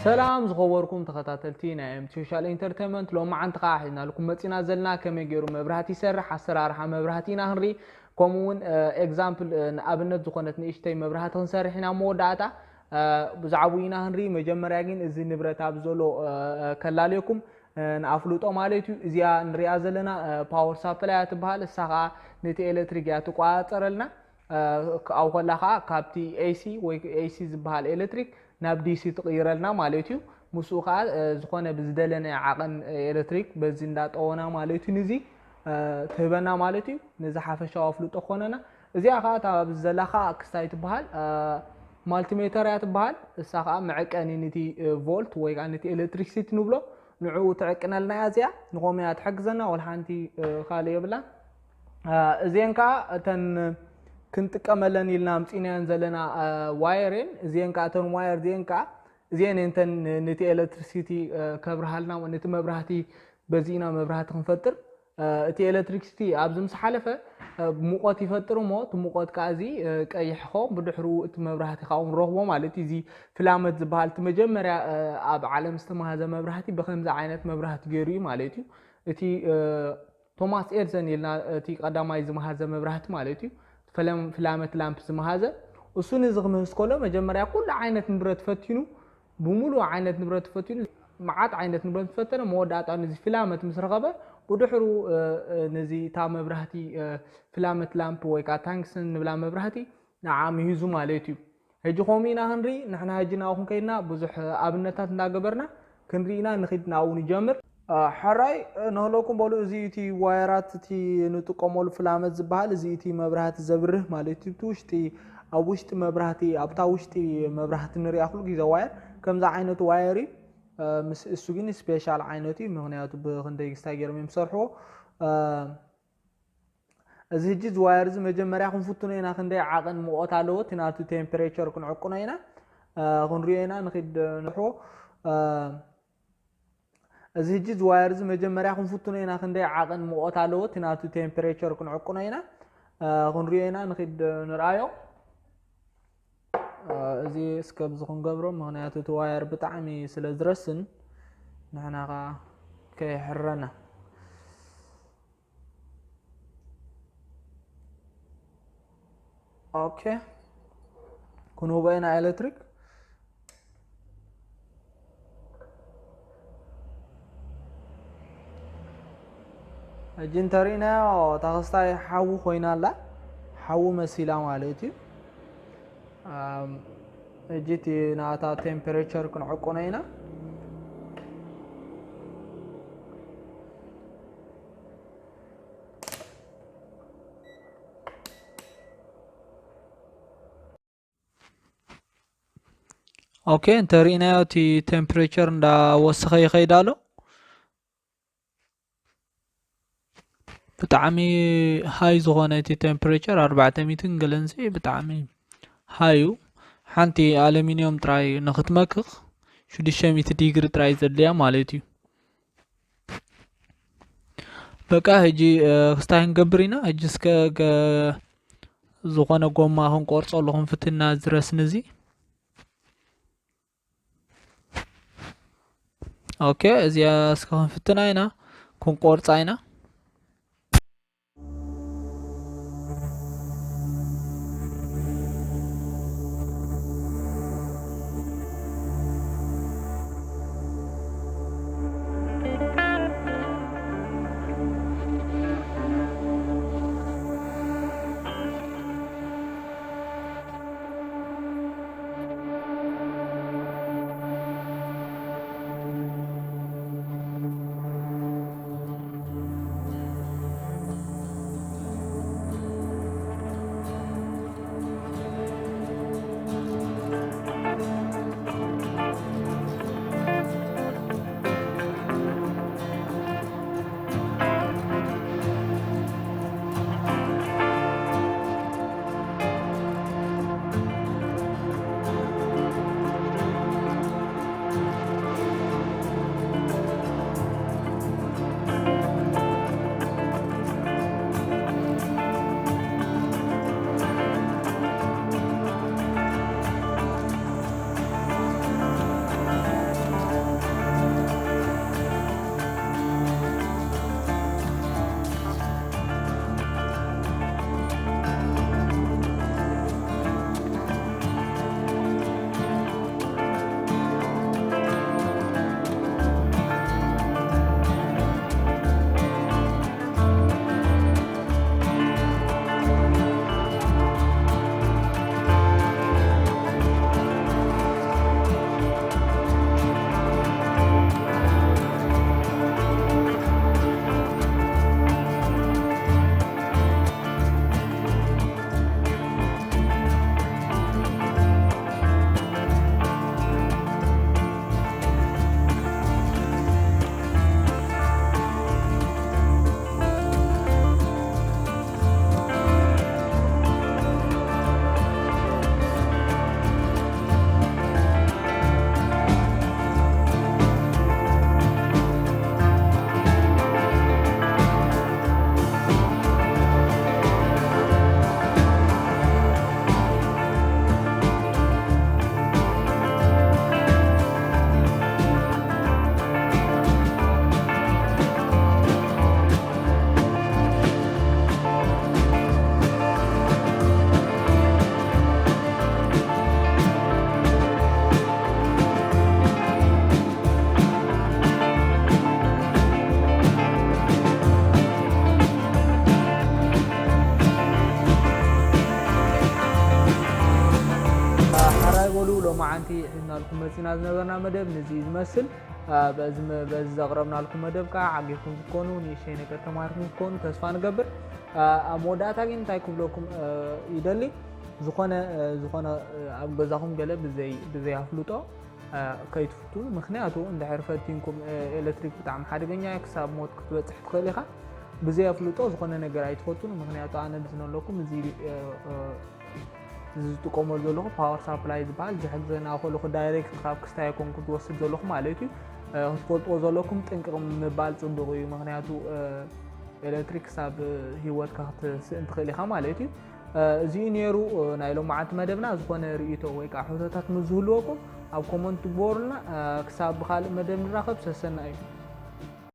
ሰላም ዝኸበርኩም ተኸታተልቲ ናይ ኤምቲ ሶሻል ኢንተርቴንመንት፣ ሎማዓንቲ ከዓ ሒዝናልኩም መፂና ዘለና ከመይ ገይሩ መብራህቲ ይሰርሕ፣ ኣሰራርሓ መብራህቲ ኢና ክንርኢ። ከምኡ እውን ኤግዛምፕል፣ ንኣብነት ዝኾነት ንእሽተይ መብራህቲ ክንሰርሕ ኢና መወዳእታ። ብዛዕባኡ ኢና ክንርኢ። መጀመርያ ግን እዚ ንብረት ኣብ ዘሎ ከላልየኩም ንኣፍልጦ ማለት እዩ። እዚኣ ንሪኣ ዘለና ፓወር ሳፕላይ እያ ትበሃል። እሳ ከዓ ነቲ ኤሌክትሪክ እያ ትቆፃፀረልና። ኣብኡ ከላ ከዓ ካብቲ ኤሲ ወይ ኤሲ ዝበሃል ኤሌክትሪክ ናብ ዲሲ ትቕይረልና ማለት እዩ። ምስኡ ከዓ ዝኾነ ብዝደለናዮ ዓቐን ኤሌክትሪክ በዚ እንዳጠወና ማለት እዩ፣ ንዚ ትህበና ማለት እዩ። ነዚ ሓፈሻዊ ኣፍልጦ ክኾነና። እዚኣ ከዓ እታ ኣብዚ ዘላ ከዓ ክስታይ ትበሃል፣ ማልቲሜተር እያ ትበሃል። እሳ ከዓ መዐቀኒ ነቲ ቮልት ወይ ከዓ ነቲ ኤሌክትሪክሲቲ ንብሎ ንዕኡ ትዕቅነልና እያ። እዚኣ ንኸምኡ እያ ትሕግዘና፣ ወላ ሓንቲ ካልእ የብላን። እዚአን ከዓ እተን ክንጥቀመለን ኢልና ኣምፂናየን ዘለና ዋየር እየን። እዚአን ከዓ እተን ዋየር እዚአን ከዓ እዚአን እየን እተን ነቲ ኤሌክትሪሲቲ ከብርሃልና፣ ነቲ መብራህቲ በዚእና መብራህቲ ክንፈጥር። እቲ ኤሌክትሪክሲቲ ኣብዚ ምስ ሓለፈ ሙቐት ይፈጥር እሞ፣ እቲ ሙቐት ከዓ እዚ ቀይሕ ኸውን፣ ብድሕሩ እቲ መብራህቲ ካብኡ ንረኽቦ ማለት እዩ። እዚ ፍላመት ዝበሃል እቲ መጀመርያ ኣብ ዓለም ዝተማሃዘ መብራህቲ ብከምዚ ዓይነት መብራህቲ ገይሩ እዩ ማለት እዩ። እቲ ቶማስ ኤድሰን ኢልና እቲ ቀዳማይ ዝመሃዘ መብራህቲ ማለት እዩ፣ ፍላመት ላምፕ ዝመሃዘ። እሱ ንዚ ክምህዝ ከሎ መጀመርያ ኩሉ ዓይነት ንብረት ፈቲኑ፣ ብምሉእ ዓይነት ንብረት ፈቲኑ፣ መዓት ዓይነት ንብረት ፈተነ። መወዳእታ ንዚ ፍላመት ምስ ረኸበ፣ ብድሕሩ ንዚ እታ መብራህቲ ፍላመት ላምፕ ወይ ከዓ ታንግስተን ንብላ መብራህቲ ንዓ ምሂዙ ማለት እዩ። ሕጂ ከምኡ ኢና ክንርኢ። ንሕና ሕጂ ናብኹም ከይድና ብዙሕ ኣብነታት እንዳገበርና ክንርኢ ኢና። ንኺድ ናብኡ ንጀምር። ሕራይ ንህለኩም በሉ። እዚ እቲ ዋየራት፣ እቲ ንጥቀመሉ ፍላመት ዝበሃል፣ እዚ እቲ መብራህቲ ዘብርህ ማለት እዩ። እቲ ውሽጢ፣ ኣብ ውሽጢ መብራህቲ፣ ኣብታ ውሽጢ መብራህቲ ንሪኣ ኩሉ ግዜ ዋየር፣ ከምዚ ዓይነት ዋየር እዩ። ምስ እሱ ግን ስፔሻል ዓይነት እዩ። ምኽንያቱ ብክንደይ ክስታይ ገይሮም እዮም ዝሰርሕዎ። እዚ ሕጂ እዚ ዋየር እዚ መጀመርያ ክንፍትኖ ኢና፣ ክንደይ ዓቐን ሙቐት ኣለዎ፣ እቲ ናቱ ቴምፕሬቸር ክንዕቅኖ ኢና። ክንሪኦ ኢና። ንኺድ ንርሕዎ። እዚ ሕጂ እዚ ዋየር እዚ መጀመርያ ክንፍትኖ ኢና፣ ክንደይ ዓቐን ሙቐት ኣለዎ፣ እቲ ናቱ ቴምፕሬቸር ክንዕቅኖ ኢና። ክንሪኦ ኢና። ንኺድ ንርኣዮ። እዚ እስከ ኣብዚ ክንገብሮ፣ ምኽንያቱ እቲ ዋየር ብጣዕሚ ስለ ዝረስን ንሕና ኸዓ ከይሕረና። ኦኬ፣ ክንህቦ ኢና ኤሌክትሪክ። ሕጂ እንተሪእናዮ፣ እታ ክስታይ ሓዊ ኮይና ኣላ፣ ሓዊ መሲላ ማለት እዩ። ሕጂ እቲ ናታ ቴምፕሬቸር ክንዕቅኖ ኢና። ኦኬ፣ እንተሪእናዮ እቲ ቴምፕሬቸር እንዳወሰኸ ይኸይድ ኣሎ። ብጣዕሚ ሃይ ዝኾነ እቲ ቴምፕሬቸር ኣርባዕተ ሚእትን ገለንሲ ብጣዕሚ ሃይ እዩ። ሓንቲ ኣሉሚንዮም ጥራይ ንኽትመክኽ ሽዱሽተ ሚእቲ ዲግሪ ጥራይ ዘድልያ ማለት እዩ። በቃ ሕጂ ክስታይ ክንገብር ኢና። ሕጂ እስከ ዝኾነ ጎማ ክንቆርፀሉ ክንፍትና ዝረስኒ እዚ። ኦኬ፣ እዚኣ እስከ ክንፍትና ኢና፣ ክንቆርፃ ኢና። መዓንቲ ሒዝናልኩም መፂና ዝነበርና መደብ ንዚ እዩ ዝመስል። በዚ ዘቕረብናልኩም መደብ ከዓ ዓጊብኩም ክትኮኑ፣ ንእሽተይ ነገር ተማሂርኩም ክትኮኑ ተስፋ ንገብር። ኣብ መወዳእታ ግን እንታይ ክብለኩም ይደሊ፣ ዝኾነ ዝኾነ ኣብ ገዛኹም ገለ ብዘይ ብዘይ ኣፍልጦ ከይትፍትኑ። ምክንያቱ እንድሕር ፈቲንኩም ኤሌክትሪክ ብጣዕሚ ሓደገኛ እዩ፣ ክሳብ ሞት ክትበፅሕ ትኽእል ኢኻ። ብዘይ ኣፍልጦ ዝኾነ ነገር ኣይትፈትኑ። ምክንያቱ ኣነ ብዝነለኩም እዚ ዝጥቀመሉ ዘለኹ ፓወር ሳፕላይ ዝበሃል ዝሕግዘና ከለኹ ዳይሬክት ካብ ክስታይ ኣይኮንኩ ዝወስድ ዘለኹ ማለት እዩ። ክትፈልጥዎ ዘለኩም ጥንቅቕ ምባል ፅቡቕ እዩ። ምክንያቱ ኤሌክትሪክ ክሳብ ህይወትካ ክትስእን ትኽእል ኢኻ ማለት እዩ። እዚኡ ነይሩ ናይ ሎማዓንቲ መደብና። ዝኾነ ርእይቶ ወይ ከዓ ሕቶታት ምስ ዝህልወኩም ኣብ ኮመንት ትግበሩልና። ክሳብ ብካልእ መደብ ንራኸብ፣ ሰሰና እዩ።